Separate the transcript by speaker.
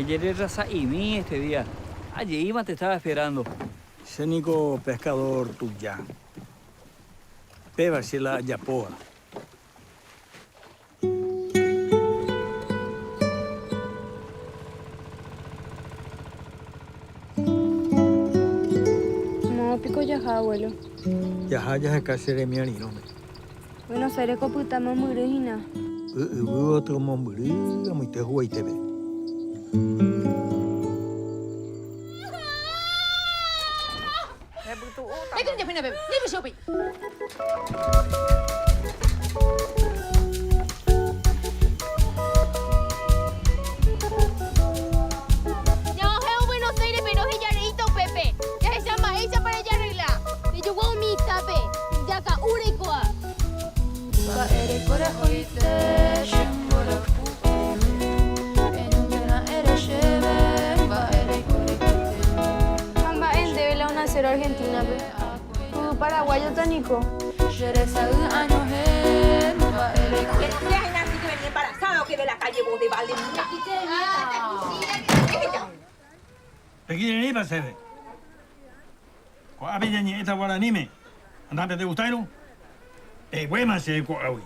Speaker 1: Ejeretrasa'imi este día. Aje'íma te estaba esperando.
Speaker 2: Che niko pescador tuja. Péva che la ajapóva.
Speaker 3: Moõ piko jaha, abuelo?
Speaker 2: Jaha jaheka che remiarirõme.
Speaker 3: Buenos Aires ko pyta mombyry hína.
Speaker 2: Y yvy gotyo mombyry amoite huguaitépe.
Speaker 4: Ñaohévo Buenos Aires-pe rohejareíta upépe, jahecha mba'éichapa rejarregla. Rejogua umi itápe, jaka'u reikoa.
Speaker 3: Ha mba'e ndéve la onaséro Argentina-pe? Yvy paraguáyota niko.
Speaker 2: Pekirirĩpa chéve. Ko'ápe ñañe'ẽta guaraníme. Ha ndapendegustáirõ, peguéma chéve ko'águi.